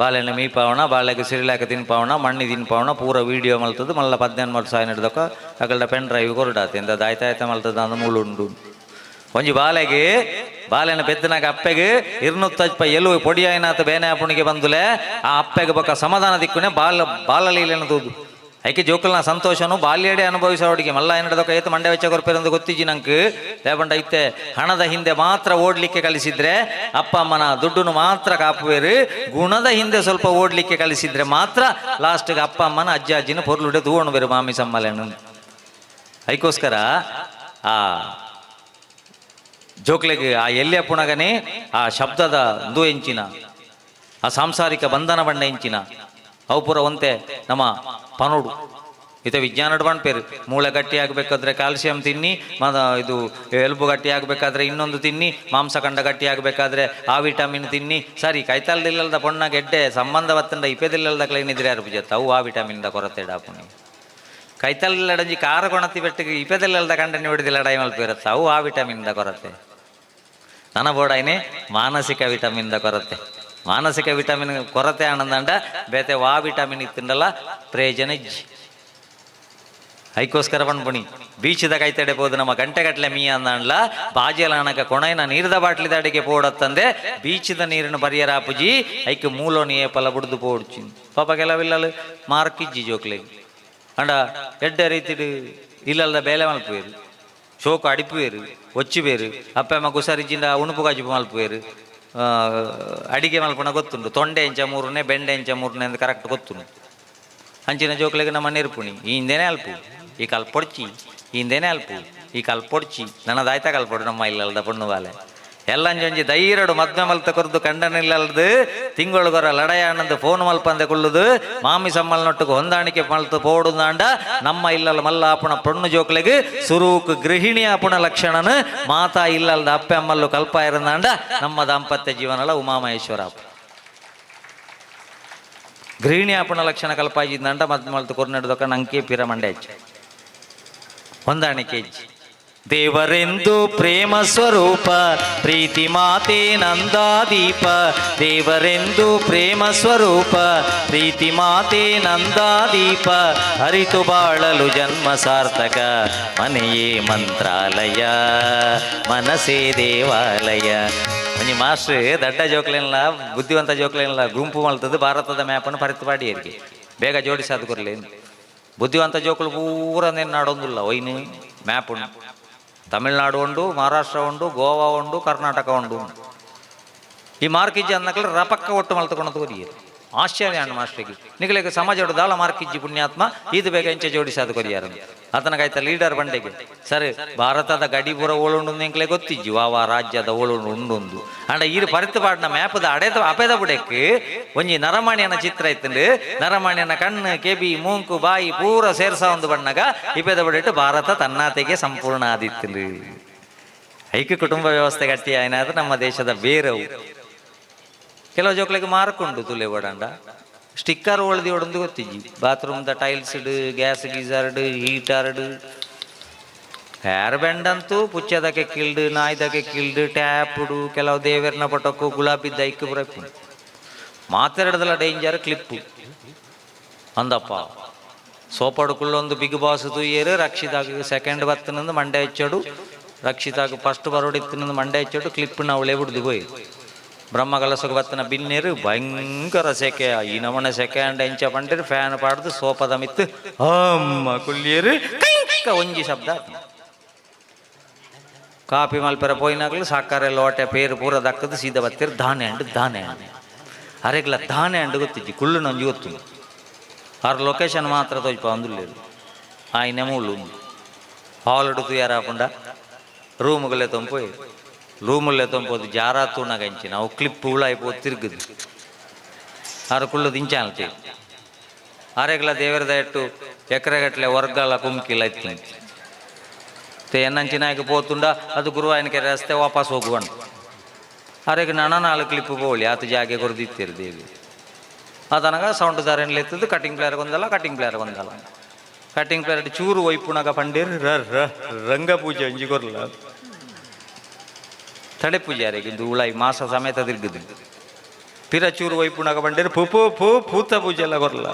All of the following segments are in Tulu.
ಬಾಲೆನ್ ಮೀಪಾವುನ, ಬಾಲೆಗ್ ಸಿರಿಲಾಕ್ ತಿನ್ಪಾವುನ, ಮಣ್ಣಿ ತಿನ್ಪಾವುನ ಪೂರ ವೀಡಿಯೋ ಮಲ್ತುದು ಮಲ್ಲ ಪದ್ನೆನ್ ವರ್ಷ ಆಯಿನೆಡ್ದೊಕ ಅಕಲ್ಡ ಪೆನ್ ಡ್ರೈವ್ ಕೊರೊಡಾತೆ. ಇಂದ ದಾಯ್ತ ಆಯ್ತ ಮಲ್ತುದು ಮೂಲು ಉಂಡು. ಒಂಜಿ ಬಾಲೆಗ್ ಬಾಲೆನ ಪೆತ್ತನಾಗ ಅಪ್ಪೆಗ್ ಇರ್ನೂತ್ತಜ್ಪ ಎಲು ಪೊಡಿ ಆಯಿನಾತ್ ಬೇನೆ ಆಪುಣಿಗೆ ಬಂದುಲೆ. ಆ ಅಪ್ಪೆಗ್ ಬೊಕ್ಕ ಸಮಾಧಾನ ದಿಕ್ಕುನೆ ಬಾಲ ಬಾಲಲೀಲೆನ ತೂದು. ಐಕೆ ಜೋಕುಲ್ನ ಸಂತೋಷನು ಬಾಲ್ಯಡೆ ಅನುಭವಿಸೋಡಿಗೆ ಮಲ್ಲ ಏನಾಡದೊಕ್ಕ ಏತ್ ಮಂಡೆ ವೆಚ್ಚ ಕೊರ್ಪೆರಂದು ಗೊತ್ತಿಜ್ಜಿ ನಂಕ್. ಲೇಪಂಡ ಇತ್ತೆ ಹಣದ ಹಿಂದೆ ಮಾತ್ರ ಓಡ್ಲಿಕ್ಕೆ ಕಲಿಸಿದ್ರೆ ಅಪ್ಪ ಅಮ್ಮನ ದುಡ್ಡುನು ಮಾತ್ರ ಕಾಪುವೆರು. ಗುಣದ ಹಿಂದೆ ಸ್ವಲ್ಪ ಓಡ್ಲಿಕ್ಕೆ ಕಲಿಸಿದ್ರೆ ಮಾತ್ರ ಲಾಸ್ಟ್ಗೆ ಅಪ್ಪ ಅಮ್ಮನ ಅಜ್ಜ ಅಜ್ಜಿನ ಪೊರ್ಲುಡೆ ತೂವಣು ಬೇರು ಮಾಮಿ ಸಮ್ಮಲೇನು. ಐಕೋಸ್ಕರ ಆ ಜೋಕ್ಲೆಗ್ ಆ ಎಲ್ಯ ಪುಣಗನೆ ಆ ಶಬ್ದದ ಇಂದು ಎಂಚಿನ, ಆ ಸಾಂಸಾರಿಕ ಬಂಧನ ಬಣ್ಣ ಎಂಚಿನ, ಅವು ಪೂರ ಒಂತೆ ನಮ್ಮ ಪನೋಡು. ಇತ್ತೆ ವಿಜ್ಞಾನಡ್ ಪನ್ಪೆರ್, ಮೂಳೆ ಗಟ್ಟಿ ಆಗಬೇಕಾದ್ರೆ ಕ್ಯಾಲ್ಸಿಯಂ ತಿನ್ನಿ, ಇದು ಎಲುಬು ಗಟ್ಟಿ ಆಗಬೇಕಾದ್ರೆ ಇನ್ನೊಂದು ತಿನ್ನಿ, ಮಾಂಸಖಂಡ ಗಟ್ಟಿ ಆಗಬೇಕಾದ್ರೆ ಆ ವಿಟಮಿನ್ ತಿನ್ನಿ. ಸರಿ, ಕೈತಾಲ್ದಿಲ್ಲದ ಪೊಣ್ಣ ಗೆಡ್ಡೆ ಸಂಬಂಧ ಬತ್ತಂಡ ಇಪೆದಿಲ್ಲದ ಕ್ಲೈನ್ ಇದ್ರೆ ಯಾರು ಪೂಜೆ ಅವು ಆ ವಿಟಮಿನ್ the ಕೊರತೆ ಡಾಪುನಿ. ಕೈತಲ್ಲಡಂಜಿ ಕಾರ ಕೊಣತಿ ಬೆಟ್ಟಿಗೆ ಇಪೆದಿಲ್ಲದ ಕಂಡನಿ ಬಿಡುದಿಲ್ಲ ಡೈ ಮಲ್ಪಿರತ್ತ, ಅವು ಆ ವಿಟಮಿನ್ the ಕೊರತೆ. ನನ್ನ ಬೋಡಾಯ್ನೆ ಮಾನಸಿಕ ವಿಟಮಿನ್ the ಕೊರತೆ. ಮಾನಸಿಕ ವಿಟಮಿನ್ ಕೊರತೆ ಆನಂದಂಡ ಬೇತೆ ವಾ ವಿಟಮಿನ್ ಇತ್ತಂಡಲ್ಲ ಪ್ರಯೋಜನ ಇಜ್ಜಿ. ಐಕೋಸ್ಕರ ಪನ್ಪುಣಿ, ಬೀಚದ ಕೈತಡೆ ಪೋದು ನಮ್ಮ ಗಂಟೆಗಟ್ಟಲೆ ಮೀ ಅಂದಂಡ್ಲ ಬಾಜಿಯಲ ಅಣಕ ಕೊಣೈನ ನೀರ್ದ ಬಾಟ್ಲಿದ ಅಡಿಗೆ ಪೋಡತ್ತಂದೆ ಬೀಚದ ನೀರಿನ ಪರಿಯರ ಆಪುಜಿ. ಐಕ್ ಮೂಲೋನಿ ಏಪಲ ಬುಡ್ದು ಪೋಡ್ಚಿ. ಪಾಪ ಕೆಲವಿಲ್ಲಲು ಮಾರ್ಕ್ ಇಜ್ಜಿ ಜೋಕ್ಲೆಗ್, ಅಂಡ ಎಡ್ಡೆ ರೀತಿಡ್ ಇಲ್ಲಲ್ದ ಬೇಲೆ ಮಲ್ಪುವೆರು, ಶೋಕು ಅಡಿಪುವೆರು, ಒಚ್ಚಿಬೇರು. ಅಪ್ಪ ಅಮ್ಮ ಗುಸರಿಜಿಂದ ಉಣುಪು ಕಾಜಿಪು ಮಲ್ಪುವೆರು. ಅಡಿಗೆ ಮಲ್ಪುನ ಗೊತ್ತುಂಡು. ತೊಂಡೆ ಎಂಚ ಮೂರನೇ, ಬೆಂಡೆ ಎಂಚ ಮೂರನೇ ಅಂತ ಕರೆಕ್ಟ್ ಗೊತ್ತುಂಡು. ಅಂಚಿನ ಜೋಕ್ಲೆಗ್ ನಮ್ಮ ನೆರ್ಪುಣಿ, ಈ ಹಿಂದೆನೇ ಅಲ್ಪು, ಈ ಕಲ್ಪೊಡ್ಚಿ, ಈ ಹಿಂದೆನೇ ಅಲ್ಪು, ಈ ಕಲ್ಪೊಡ್ಚಿ. ನನ್ನದಾಯ್ತಾ ಕಲ್ಪೊಡು. ನಮ್ಮ ಇಲ್ಲಲ್ದ ಪೊಣ್ಣು ಬಾಲೆ ಎಲ್ಲಂಜೊಂಜಿ ಧೈರ್ಯಡು ಮದ್ಮೆ ಮಲ್ತ ಕೊರ್ದು ಕಂಡನಿಲ್ಲಲ್ದು ತಿಂಗಳುಗೊರ ಲಡಯಾನಂದು ಫೋನ್ ಮಲ್ಪಂದೆ ಕುಳ್ಳುದು ಮಾಮಿ ಸಮ್ಮಲ್ನೊಟ್ಟಿಗೆ ಹೊಂದಾಣಿಕೆ ಮಲ್ತು ಪೋಡುದಾಂಡ ನಮ್ಮ ಇಲ್ಲಲ್ ಮಲ್ಲ ಆಪುಣ ಪೊಣ್ಣು ಜೋಕ್ಲೆಗ್ ಸುರೂಕ್ ಗೃಹಿಣಿ ಆಪುಣ ಲಕ್ಷಣನು ಮಾತಾ ಇಲ್ಲಲ್ದ ಅಪ್ಪೆ ಅಮ್ಮಲ್ಲು ಕಲ್ಪ ಇರಂದಾಂಡ ನಮ್ಮ ದಾಂಪತ್ಯ ಜೀವನಲ ಉಮಾಮಹೇಶ್ವರ ಆಪು. ಗೃಹಿಣಿ ಆಪುಣ ಲಕ್ಷಣ ಕಲ್ಪಾಜಿಂದಂಡ ಮದ್ಮೆ ಮಲ್ತು ಕೊರ್ನೆಡ್ದೊಕ್ಕ ನಂಕೆ ಪಿರ ಮಂಡೆ ಹೆಚ್ಚು ಹೊಂದಾಣಿಕೆ ಇಜ್ಜಿ. ದೇವರೆಂದು ಪ್ರೇಮ ಸ್ವರೂಪ, ಪ್ರೀತಿ ಮಾತೆ ನಂದಾದೀಪ. ದೇವರೆಂದು ಪ್ರೇಮ ಸ್ವರೂಪ, ಪ್ರೀತಿ ಮಾತೆ ನಂದಾದೀಪ. ಅರಿತು ಬಾಳಲು ಜನ್ಮ ಸಾರ್ಥಕ. ಮನೆಯೇ ಮಂತ್ರಾಲಯ, ಮನಸೇ ದೇವಾಲಯ. ಒಂಜಿ ಮಾಸ್ಟ್ರ್ ದಡ್ಡ ಜೋಕ್ಲೆನ್ಲ ಬುದ್ಧಿವಂತ ಜೋಕ್ಲೆನ್ಲ ಗುಂಪು ಮಲ್ತದ್ದು ಭಾರತದ ಮ್ಯಾಪನ್ನು ಪರಿತು ಪಾಡಿಯರಿಗೆ ಬೇಗ ಜೋಡಿಸಾದು ಕೊರ್ಲಿ. ಬುದ್ಧಿವಂತ ಜೋಕುಲು ಪೂರ ನಾಡೊಂದುಲ್ಲ. ಒಯ್ನು ಮ್ಯಾಪ್ ಉಂಡು, ತಮಿಳ್ನಾಡು ಉಂಡು, ಮಹಾರಾಷ್ಟ್ರ ಉಂಡು, ಗೋವಾ ಉಂಡು, ಕರ್ನಾಟಕ ಉಂಡು. ಈ ಮಾರ್ಕಿಜ್ಜಿ ಅನ್ನಕಲ ರಪಕ್ಕ ಒಟ್ಟು ಮಲ್ತಕೊಂಡು ಕೊರಿಯರು. ಆಶ್ಚರ್ಯ ಅಣ್ಣ ಮಾಸ್ಟ್ರಿಗೆ, ನಿಗಲಿಗೆ ಸಮಾಜ ದಾಲ ಮಾರ್ಕಿಜ್ಜಿ ಪುಣ್ಯಾತ್ಮ, ಇದು ಬೇಗ ಎಂಚ ಜೋಡಿಸಾದು ಕೊರಿಯಾರ. ಆತನಗಾಯ್ತ ಲೀಡರ್ ಬಂಡೆಗೆ, ಸರ್, ಭಾರತದ ಗಡಿ ಪೂರ ಓಳುಂಡು ಎಂಕ್ಲೆ ಗೊತ್ತಿಜ್ಜಿ, ವಾ ವಾ ರಾಜ್ಯದ ಓಳುಂಡು ಉಂಡುಂದು. ಅಂಡ ಈರು ಪರಿತು ಪಾಡಿನ ಮ್ಯಾಪದ ಅಡೆದ ಅಪೆದ ಬುಡೆಕ್ ಒಂಜಿ ನರಮಾಣಿಯನ ಚಿತ್ರ ಇತ್ತಂಡು. ನರಮಾಣಿಯನ ಕಣ್ಣು, ಕೆಬಿ, ಮೂಂಕು, ಬಾಯಿ ಪೂರ ಸೇರ್ಸ ಒಂದು ಬಣ್ಣಗ ಇಪೆದ ಬುಡೆಟ್ಟು ಭಾರತ ತನ್ನಾತೆಗೆ ಸಂಪೂರ್ಣ ಆದಿತ್ತಂಡು. ಐಕ್ಯ ಕುಟುಂಬ ವ್ಯವಸ್ಥೆ ಗಟ್ಟಿ ಆಯ್ನಾದ್ರೆ ನಮ್ಮ ದೇಶದ ಬೇರವು. ಕೆಲವು ಜೋಕ್ಲೆಗ್ ಮಾರ್ಕ್ ಉಂಡು ತುಲೆ ಓಡಂಡ ಸ್ಟಿಕ್ಕರ್ ಒಳ್ದಿ ಒಡಂದು ಗೊತ್ತಿಜ್ಜಿ. ಬಾತ್ರೂಮ್ದ ಟೈಲ್ಸ್ಡ್, ಗ್ಯಾಸ್ ಗೀಸರ್ಡ್, ಹೀಟರ್ಡ್, ಹೇರ್ ಬ್ಯಾಂಡ್ ಅಂತೂ ಪುಚ್ಚದಕ್ಕೆ ಕಿಲ್ಡ್, ನಾಯ್ದಕ್ಕೆ ಕಿಲ್ಡ್, ಟ್ಯಾಪ್ಡು, ಕೆಲವು ದೇವೆರ್ನ ಪಟಕ್ಕು, ಗುಲಾಬಿ ದೈಕ್ ಬರಕು. ಮಾತೆರಡದಲ್ಲ ಡೇಂಜರ್ ಕ್ಲಿಪ್ಪು ಅಂದಪ್ಪ. ಸೋಪಾಡು ಕುಳ್ಳೊಂದು ಬಿಗ್ ಬಾಸ್ ತೂಯೇರು. ರಕ್ಷಿತಾಗ ಸೆಕೆಂಡ್ ಬತ್ತನಂದು ಮಂಡೆ ಹೆಚ್ಚೋಡು, ರಕ್ಷಿತಾಗ ಫಸ್ಟ್ ಬರೋಡಿತ್ತನಂದು ಮಂಡೆ ಹೆಚ್ಚೋಡು. ಕ್ಲಿಪ್ನ ಅವಳೇ ಬಿಡ್ದು ಪೋಯಿ. ಬ್ರಹ್ಮಕಲಸకు ಬತ್ತನ ಬಿನ್ನೇರು ಭಯಂಕರ ಸೆಕೆ, ಈ ನಮನೆ ಸೆಕೆ ಅಂಡ ಎಂಚ ಪಂಡಿರು. ಫ್ಯಾನ್ ಪಾಡ್ದು ಸೋಪದ ಮಿತ್ತು ಅಮ್ಮ ಕುಲ್ಲಿಯರು. ಕೈಕ ಒಂಜಿ ಶಬ್ದ ಆತು. ಕಾಪಿ ಮಲ್ಪೆರ ಪೋಯಿನಾಗಲು ಸಾಕಾರೆ ಲೋಟೆ ಪೇರು ಪೂರ ದಕ್ಕದು ಸೀದಾ ಬತ್ತೀರು. ದಾನೆ ಅಂಡು, ದಾನೆ ಅಂಡು. ಅರೆಗ್ಲ ದಾನೆ ಅಂಡು ಗೊತ್ತಿಜ್ಜಿ, ಕುಳ್ಳು ನಂಜಿ ಗೊತ್ತು. ಆರ್ ಲೊಕೇಶನ್ ಮಾತ್ರ ತೋಜ್ಪ ಅಂದುಲ್ಲೇರು. ಆಯ್ನೆ ಮೂಲು ಹಾಲ್ ತುಯಾರ ಹಾಪುಂಡ ರೂಮುಗಳೇ ತೊಂಪೋಯ್. ರೂಮುಲ್ಲೇ ತೊಂಪೋದು ಜಾರ ತೂಣಗಂಚಿ ನಾವು ಕ್ಲಿಪ್ ಉಳಾಯ್ಪೋ ತಿರುಗುದು. ಆರು ಕುಳ್ಳು ದಿಂಚಾಲ್ತಿ. ಆರೆಗ್ಲ ದೇವರ ದಯಟ್ಟು ಎಕರೆಗಟ್ಟಲೆ ವರ್ಗಾಲ ಕುಮ್ಕಿಲ್ಲ ಇತ್ತು. ಎನ್ನಂಚಿನಾಯಕ ಪೋತುಂಡ ಅದು ಗುರುವಾಯನಕೆರೆ ರಸ್ತೆ ವಾಪಸ್ ಹೋಗುವನು. ಅರೆಗೆ ನನ ನಾಲ್ಕು ಕ್ಲಿಪ್ ಪೋಳಿ ಆತ ಜಾಗೆ ಕೊರ್ದಿತ್ತೀರು ದೇವಿ. ಆತನಗ ಸೌಂಡ್ ದಾರೆನ್ಲ ಎತ್ತದು ಕಟಿಂಗ್ ಪ್ಲೇಯರ್ ಒಂದಲ್ಲ, ಕಟಿಂಗ್ ಪ್ಲೇಯರ್ ಒಂದಲ್ಲ. ಕಟಿಂಗ್ ಪ್ಲೇಯರ್ ಚೂರು ಒಯ್ಪುಣಗ ಪಂಡೇರ್ ರ ರ ರಂಗ ಪೂಜೆ ಒಂಜಿ ಕೊರ್ಲ ತಡೆ ಪೂಜೆ. ಅರೆಗೆ ಇಂದು ಉಳಾಯಿ ಮಾಸ ಸಮೇತ ತಿರ್ಗುದು. ಪಿರ ಚೂರು ಒಯ್ಪುಣಗ ಬಂಡೇರು ಪೂ ಪೂ ಪೂ ಪೂತ ಪೂಜೆಲ್ಲ ಕೊರ್ಲ.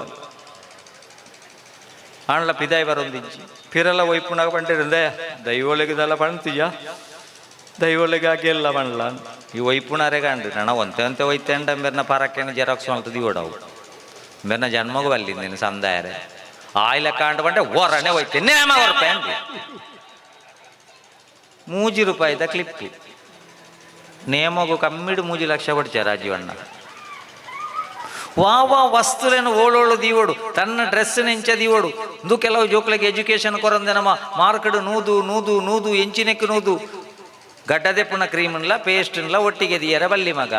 ಆಂಡ್ಲ ಪಿದಾಯಿ ಬರೊಂದಿಜ್ಜಿ. ಪಿರಲ ಒಯ್ಪುಣಗ ಬಂಡೇರು ದಯ ದೈವೊಲೆಗ್ ದಾಲ ಪಣ್ತಿಜ, ದೈವೊಲೆಗ್ ಅಗೆಲ್ಲ ಪಂಡ್ಲ. ಈ ಒಯ್ಪುಣಾರೆ ಕಂಡು ನಣ ಒಂತೆ ಒಂತೆ ಒಯ್ತೆಂಡ ಮೇರ್ನ ಪರಕೆನ ಜೆರಾಕ್ಸ್ ಮಲ್ತ್ ದೀವೊಡವು. ಮೇರ್ನ ಜನ್ಮಗ್ ಬಲ್ಲಿ ನಿನ್ನ ಸಂದಾಯರೆ ಆಯ್ಲ ಕಾಂಡ ಬಂಡೆ ಒರನೆ ಒಯ್ತೆ ನೇಮ ಕೊರ್ಪೆ ಅಂದೆ. 3 ರೂಪಾಯಿದ ಕ್ಲಿಪ್ ನೇಮಗು ಕಮ್ಮಿಡು 3 ಲಕ್ಷ ಕೊಡ್ಚೆ ರಾಜೀವಣ್ಣ. ವಾ ವಾ ವಸ್ತುಲೇನು ಓಳೋಳು ದೀವೋಡು, ತನ್ನ ಡ್ರೆಸ್ ಎಂಚ ದೀವೋಡು. ಇಂದು ಕೆಲವು ಜೋಕ್ಲೆಗ್ ಎಜುಕೇಶನ್ ಕೊರಂದೆ ನಮ್ಮ ಮಾರ್ಕೆಡ್ ನೂದು ನೂದು ನೂದು ಎಂಚಿನೆಕ್ ನೂದು ಗಡ್ಡದೆಪ್ಪುನ ಕ್ರೀಮ್ನ್ಲ ಪೇಸ್ಟ್ನ್ಲ ಒಟ್ಟಿಗೆ ದಿಯರ ಬಲ್ಲಿ ಮಗ.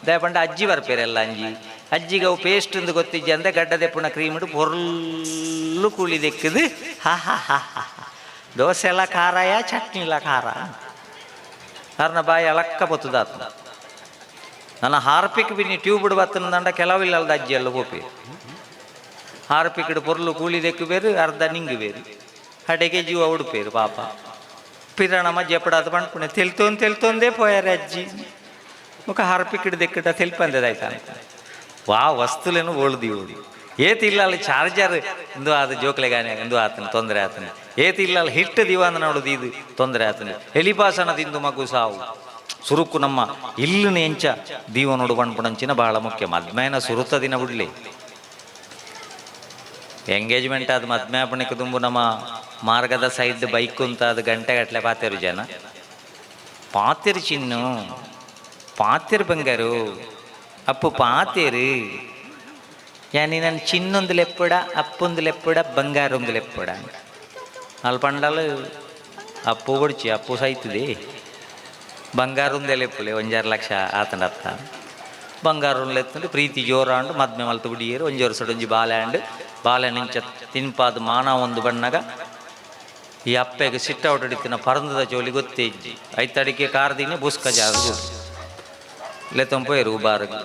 ದಯಪಂಡ ಅಜ್ಜಿ ಬರ್ಪೇರೆಲ್ಲ ಅಂಜಿ ಅಜ್ಜಿಗೆ ಅವು ಪೇಸ್ಟ್ ಇಂದು ಗೊತ್ತಿಜ್ಜಿ ಅಂದೆ ಗಡ್ಡದೆಪ್ಪುನ ಕ್ರೀಮ್ ಪೊರ್ಲು ಕೂಳಿ ದೆಕ್ಕದು. ಹಾ ಹಾ ಹಾ ಹಾ, ದೋಸೆ ಎಲ್ಲ ಖಾರಯ ಚಟ್ನಿ ಎಲ್ಲ ಖಾರ ಅರ್ನ ಬಾಯಿ ಅಲಕ್ಕ ಬತ್ತದಾತ. ನನ್ನ ಹಾರ್ಪಿಕ್ ಬಿನ್ನಿ ಟ್ಯೂಬ್ ಬತ್ತನದಂಡ ಕೆಲವಿಲ್ಲ ಅಲ್ದ ಅಜ್ಜಿ ಎಲ್ಲ ಪೋಪಿ ಹಾರ್ಪಿಕ್ಡ್ ಪೊರ್ಲು ಕೂಳಿ ದೆಕ್ಕು ಬೇರು ಅರ್ಧ ನಿಂಗು ಬೇರು ಅಡೆಗೆ ಜೀವ ಉಡುಪೇರು ಪಾಪ. ಪಿರಾಣ ಜೆಪಡಾದ ಪಣ್ಪುಣೆ ತೆಲ್ತೊಂದು ತೆಲ್ತೊಂದೇ ಪೋಯಾರೆ ಅಜ್ಜಿ ఒక ಹಾರ್ಪಿಕ್ಡ್ ದೆಕ್ಕಟ ತೆಲ್ಪಂದದಾಯ್ತ. ವಾ ವಸ್ತುಲೇನು ಓಳ್ದಿ ಓಡಿ ಏತಿ ಇಲ್ಲ ಅಲ್ಲಿ ಚಾರ್ಜರ್ ಇಂದು ಆದ ಜೋಕ್ಲೆಗಾನೆ ಇಂದು ಆತನ ತೊಂದರೆ ಆತನ. ಏತಿ ಇಲ್ಲ ಅಲ್ಲಿ ಹಿಟ್ಟು ದಿವಾನ ನೋಡುದು ಇದು ತೊಂದರೆ ಆತನ. ಎಲಿಪಾಸನ ತಿಂದು ಮಗು ಸಾವು. ಸುರುಕು ನಮ್ಮ ಇಲ್ಲಿನ ಎಂಚ ದೀವ ನೋಡು ಪಣ್ಪುಣಂಚಿನ ಬಹಳ ಮುಖ್ಯ. ಮದ್ಮೇನ ಸುರುತ ದಿನ ಬಿಡ್ಲಿ ಎಂಗೇಜ್ಮೆಂಟ್ ಅದು ಮದ್ಮ್ಯಾಪಣಕ್ಕೆ ತುಂಬು ನಮ್ಮ ಮಾರ್ಗದ ಸೈಡ್ ಬೈಕ್ ಅಂತ ಅದು ಗಂಟೆಗಟ್ಟಲೆ ಪಾತೇರು ಜನ ಪಾತೇರು ಚಿನ್ನು ಪಾತೇರು ಬಂಗಾರು ಅಪ್ಪು ಪಾತೇರು ಯಾನಿ ನಾನು ಚಿನ್ನೊಂದು ಲೆಪ್ಪುಡ ಅಪ್ಪೊಂದು ಲೆಪ್ಪುಡ ಬಂಗಾರೊಂದು ಲೆಪ್ಪುಡ ಅಲ್ಲಿ ಪಂಡಲು ಅಪ್ಪು ಬಡ್ಚಿ ಅಪ್ಪು ಸೈತದೆ ಬಂಗಾರೊಂದೇ ಲೆಪ್ಪುಲೆ 1.5 ಲಕ್ಷ ಆತನ ಅರ್ಥ ಬಂಗಾರ ಎತ್ತಂಡು ಪ್ರೀತಿ ಜೋರಾಂಡು ಮದ್ಮೆ ಮಲ್ತು ಬಿಡಿಯೇರು ಒಂಜಿ ವರ್ಷ ಒಂಜಿ ಬಾಲೆ ಅಂಡು ಬಾಲೆ ನಿಂಚ ತಿನ್ಪಾದ ಮಾನ ಒಂದು ಬಣ್ಣಗ ಈ ಅಪ್ಪೆಗೆ ಸಿಟ್ಟ ಹೊಡಿತಿನ ಪರಂದದ ಜೋಲಿ ಗೊತ್ತೇ ಇಜ್ಜಿ ಐತಡಿಕೆ ಕಾರ್ದಿನಿ ಬುಸ್ಕ ಜಾಗ ಲೆತ್ತಂಪೋಯರು ಉಬಾರ್ಗ್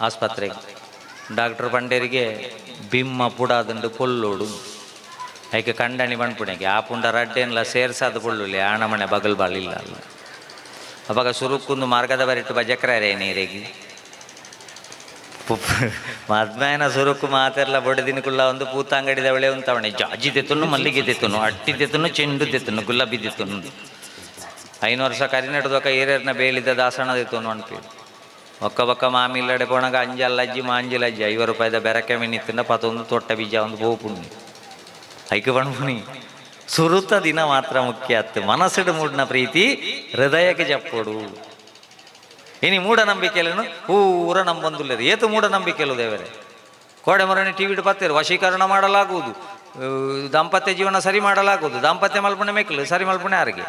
ಆಸ್ಪತ್ರೆಗೆ. ಡಾಕ್ಟರ್ ಪಂಡೇರಿಗೆ ಬಿಮ್ಮ ಪುಡಾದಂಡು ಪೊಲ್ಲೋಡು ಐಕೆ ಕಂಡಣಿ ಪಣ್ಪುಣೆಗೆ ಆ ಪುಂಡ ರಡ್ಡೇನ್ಲ ಸೇರ್ಸಾದ ಪೊಳ್ಳುಲೆ ಆಣಮಣೆ ಬಗಲ್ ಬಾಳಿಲ್ಲ ಅಲ್ಲ. ಅವಾಗ ಸುರುಕ್ಕೊಂದು ಮಾರ್ಗದ ಬರಿಟ್ಟು ಬಜಕ್ರಾರೆ ನೀರಿಗೆ ಮದ್ಮೇನ ಸುರುಕು ಮಾತೆರ್ಲ ಬೊಡೆದಿನ ಕುಲ್ಲ ಒಂದು ಪೂತಾಂಗಡಿದ ಒಳ್ಳೆ ಉಂತವಣೆ ಜಾಜಿ ತೆತ್ತುನು ಮಲ್ಲಿಗೆ ತೆತ್ತುನು ಅಟ್ಟಿ ತೆತ್ತುನು ಚೆಂಡು ತೆತ್ತುನು ಗುಲಾಬಿ ತೆತ್ತುನು 5 ವರ್ಷ ಕರಿನಡ್ದೊಕ ಏರೇರ್ನ ಬೇಲಿದ್ದ ದಾಸಣ ತೆತ್ತುನು ಅನ್ಪಿ ಒಕ್ಕ ಬೊಕ್ಕ ಮಾಮಿ ಇಲ್ಲಡೆ ಪೋಣಗ ಅಂಜಲ್ಲಜ್ಜಿ ಮಾಂಜಿಲಜ್ಜಿ 50 ರೂಪಾಯಿದ ಬೆರಕೆ ಮಿನಿತ್ತಿಂದ ಪತ್ತೊಂದು ತೊಟ್ಟ ಬೀಜ ಒಂದು ಪೋಪುಣ್ಣಿ ಐಕೆ ಪಣ್ಪುಣಿ. ಸುರುತ ದಿನ ಮಾತ್ರ ಮುಖ್ಯ ಅತ್ತು ಮನಸ್ಸಿಡು ಮೂಡಿನ ಪ್ರೀತಿ ಹೃದಯಕ್ಕೆ ಜಪ್ಪೊಡು. ಇನಿ ಮೂಢನಂಬಿಕೆಯನ್ನು ಪೂರ ನಂಬೊಂದುಲ್ಲೆರ್ ಏತು ಮೂಢನಂಬಿಕೆಲು ದೇವರೇ. ಕೋಡೆ ಮರಣಿ ಟಿ ವಿಡ್ ಪತ್ತೇರು ವಶೀಕರಣ ಮಾಡಲಾಗುವುದು, ದಾಂಪತ್ಯ ಜೀವನ ಸರಿ ಮಾಡಲಾಗುವುದು, ದಾಂಪತ್ಯ ಮಲ್ಪುಣೆ ಮೆಕ್ಲು ಸರಿ ಮಲ್ಪುಣೆ ಯಾರಿಗೆ.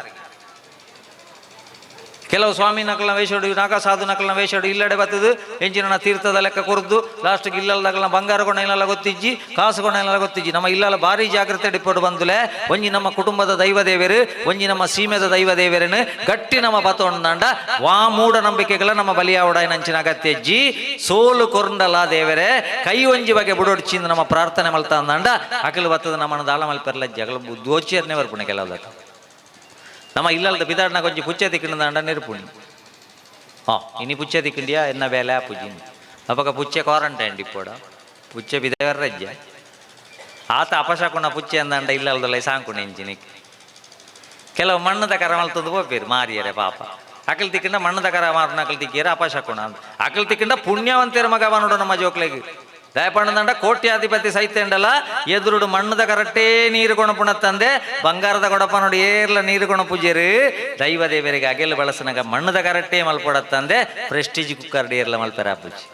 ಕೆಲವು ಸ್ವಾಮಿ ನಕಲ್ನ ವೇಷಡು ನಾಗ ಸಾಧು ನಕಲ್ನ ವೇಷಡು ಇಲ್ಲಡೆ ಬತ್ತದು ಎಂಚಿನ ತೀರ್ಥದ ಲೆಕ್ಕ ಕೊರದು ಲಾಸ್ಟ್ಗೆ ಇಲ್ಲಲ್ದಾಗಲ ಬಂಗಾರ ಕೊಣ ಗೊತ್ತಿಜ್ಜಿ ಕಾಸು ಕೊಣ ಗೊತ್ತಿಜ್ಜಿ. ನಮ್ಮ ಇಲ್ಲಲ್ಲ ಭಾರಿ ಜಾಗ್ರತೆ ಡಿಪೋಟ್ ಬಂದುಲೆ ಒಂಜಿ ನಮ್ಮ ಕುಟುಂಬದ ದೈವ ದೇವರು ಒಂಜಿ ನಮ್ಮ ಸೀಮೆದ ದೈವ ದೇವರನ್ನು ಗಟ್ಟಿ ನಮ್ಮ ಬತ್ತೊಂಡಂಡ ವಾ ಮೂಢ ನಂಬಿಕೆಗಳ ನಮ್ಮ ಬಲಿಯಾವಡ ನಂಚಿನ ಅಗತ್ಯಜ್ಜಿ. ಸೋಲು ಕೊರಂಡಲ ದೇವರೇ ಕೈ ಒಂಜಿ ಬಗೆ ಬುಡೊಡ್ಚಿಂದ ನಮ್ಮ ಪ್ರಾರ್ಥನೆ ಮಲ್ತಂದಂಡ ಅಕಲು ಬತ್ತದ ನಮ್ಮನ್ನು ದಾಳ ಮಲ್ಪೆರ್ಲಜ್ಜಿ ಅಗಲ ದೋಚಿಯರ್ನೇ ಬರ್ಪುಣೆ. ಕೆಲವುದಕ್ಕೆ ನಮ್ಮ ಇಲ್ಲಲ್ದ ಬಿದಾಡ್ನಾಗ ಒಂಜಿ ಪುಚ್ಚೆ ತಿಕ್ಕಂಡ ನೆರ್ಪುಣಿ ಹಾಂ ಇನಿ ಪುಚ್ಚೆ ತಿಕ್ಕಂಡಿಯಾ ಎನ್ನ ಬೇಲೆ ಪೂಜಿ ಅಪಗ ಪುಚ್ಚೆ ಕ್ವಾರಂಟೈನ್ ಡಿಪ್ಪೋಡ ಪುಚ್ಚೆ ಬಿದವರ್ ರಜ್ಜೆ ಆತ ಅಪಶಕುನ ಪುಚ್ಚೆ ಅಂದಂಡ ಇಲ್ಲಲ್ದಲ್ಲ ಸಾಂಕುಣ ಇಂಚಿನಿಕ್. ಕೆಲವು ಮಣ್ಣದ ಕರ ಮಲ್ತಂದು ಪೋಪೇರು ಮಾರಿಯರೆ ಪಾಪ ಅಕಲ್ ತಿಕ್ಕಂಡ ಮಣ್ಣದ ಕರ ಮಾರನ ಅಕಲ್ ತಿಕ್ಕಿಯರ ಅಪಶಕುಣ ಅಕಲ್ ತಿಕ್ಕಂಡ ಪುಣ್ಯವಂತೆರ ಮಗ ಬನ್ನೋಡು ನಮ್ಮ ಜೋಕ್ಲೆಗ್ ದಯಪಣ್ಣದಂಡ ಕೋಟ್ಯಾಧಿಪತಿ ಸೈತೆಂಡಲ ಎದುರುಡು ಮಣ್ಣದ ಕರಟ್ಟೇ ನೀರು ಕೊಣಪುಣ ತಂದೆ ಬಂಗಾರದ ಕೊಡಪ ನೋಡಿ ಏರ್ಲ ನೀರು ಕೊಣ ಪೂಜೆರು ದೈವ ದೇವರಿಗೆ ಅಗೆಲ್ ಬಳಸನಗ ಮಣ್ಣದ ಕರಟ್ಟೇ ಮಲ್ಪೊಡತ್ತಂದೆ ಪ್ರೆಸ್ಟೀಜ್ ಕುಕ್ಕರ್ ಏರ್ಲ ಮಲ್ಪೆರ ಪೂಜೆ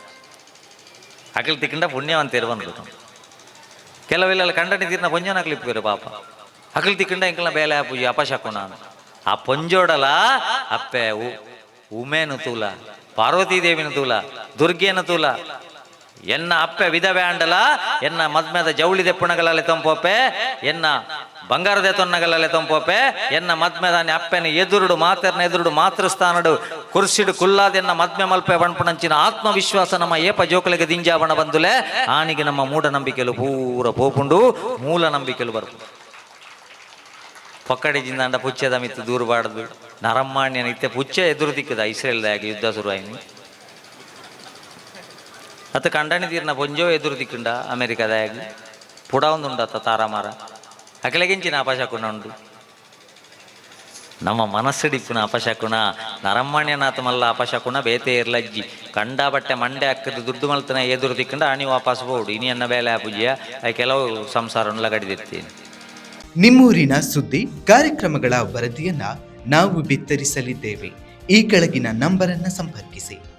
ಅಕಲ್ ತಿಕ್ಕಂಡ ಪುಣ್ಯವಂತೇರು ಬಂದ್ರು. ಕೆಲವೆಲ್ಲ ಕಂಡನಿ ತೀರ್ನ ಪೊಂಜನ ಇಪ್ಪೇರು ಪಾಪ ಅಕಲ್ ತಿಕ್ಕಂಡ ಎಂಕಲ್ನ ಬೇಲೆ ಪೂಜೆ ಅಪಶಕುಣ ಆ ಪೊಂಜೋಡಲ ಅಪ್ಪೆ ಉಮೇನು ತೂಲ ಪಾರ್ವತೀ ದೇವಿನ ತೂಲ ದುರ್ಗೆನ ತೂಲ ಎನ್ನ ಅಪ್ಪೆ ವಿಧವೆ ಆಂಡಲ ಎನ್ನ ಮದ್ಮೆದ ಜವಳಿ ದೆಪ್ಪುಣಗಳಲ್ಲಿ ತಂಪೋಪೆ ಎನ್ನ ಬಂಗಾರದ ತೊನ್ನಗಲಲ್ಲಿ ತಂಪೋಪೆ ಎನ್ನ ಮದ್ಮೆದಾನಿ ಅಪ್ಪೆನ ಎದುರುಡು ಮಾತೆರ್ನ ಎದುರುಡು ಮಾತೃಸ್ಥಾನಡು ಕುರ್ಸಿಡು ಕುಲ್ಲಾದೆನ್ನ ಮದ್ಮೆ ಮಲ್ಪೆ ಬಣ್ಪುಣಂಚಿನ ಆತ್ಮವಿಶ್ವಾಸ ನಮ್ಮ ಏಪ ಜೋಕಲಿಗೆ ದಿಂಜಾವಣ ಬಂದುಲೆ ಆನಿಗೆ ನಮ್ಮ ಮೂಢನಂಬಿಕೆಲು ಪೂರ ಪೋಪುಂಡು ಮೂಲ ನಂಬಿಕೆಲು ಬರ್ಪು. ಪೊಕ್ಕಡಿ ಜಿಂದಾಂಡ ಪುಚ್ಚೆದ ಮಿತ್ತು ದೂರ ಬಾಡದು ನರಮ್ಮಾಣ್ಯನ ಇತ್ತೆ ಪುಚ್ಚೆ ಎದುರು ದಿಕ್ಕದ ಇಸ್ರೇಲ್ದಾಗ ಯುದ್ಧ ಶುರುವಾಯಿನಿ. ಅತ್ತ ಕಂಡನಿ ತೀರ್ನ ಪೊಂಜೋ ಎದುರು ತಿಕ್ಕುಂಡ ಅಮೆರಿಕದಾಯಗ್ ಪುಡಾವೊಂದುಂಡತ್ತ ತಾರಾಮಾರ. ಅಕಲೆಗಿಂಚಿನ ಅಪಶಕುನ ಉಂಡು? ನಮ್ಮ ಮನಸ್ಸಿಡಿಪ್ಪುನ ಅಪಶಕುನ. ನರಮ್ಮಣ್ಯನಾಥ ಮಲ್ಲ ಅಪಶಕುನ ಬೇತೆ ಇರ್ಲಜ್ಜಿ. ಕಂಡ ಬಟ್ಟೆ ಮಂಡೆ ಅಕ್ಕದ ದುಡ್ಡು ಮಲ್ತನ ಎದುರು ತಿಕ್ಕಂಡ ಅಣಿ ವಾಪಸ್ ಬೋಡು. ಇನಿ ಎನ್ನ ಬೇಲೆ ಆಪುಜಿಯ ಕೆಲವು ಸಂಸಾರನ್ಲ ಗಡಿದೆತ್ತೇನೆ. ನಿಮ್ಮೂರಿನ ಸುದ್ದಿ, ಕಾರ್ಯಕ್ರಮಗಳ ವರದಿಯನ್ನ ನಾವು ಬಿತ್ತರಿಸಲಿದ್ದೇವೆ. ಈ ಕೆಳಗಿನ ನಂಬರನ್ನು ಸಂಪರ್ಕಿಸಿ.